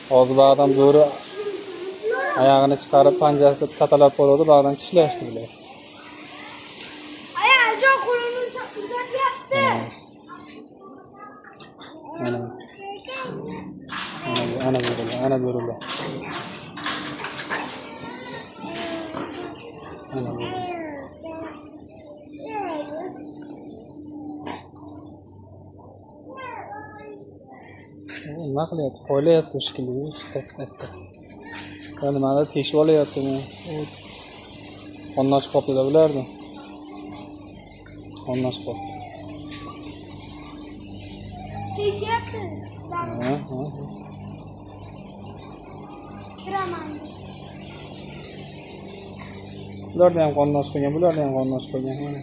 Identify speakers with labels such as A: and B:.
A: Hozir bag'dan bo'ri oyog'ini chiqarib, panjasini tatalab qo'ydi, bag'dan tishlashdi bular.
B: Ayajon qo'lini uzatyapti.
A: Mana. Ana bo'rilar, ana bo'rilar. Ana bo'rilar. Nima qilyapti? Poylayapti shekilli, katta. Nimadir teshib olyaptimi? Qonni ochib qolibdi-da bularni. Qonni ochib qolibdi.
B: Teshyapti.
A: Ha.
B: Kiraman.
A: Bularni ham qonni ochib qo'ygan, bularni ham qonni ochib qo'ygan. Mana.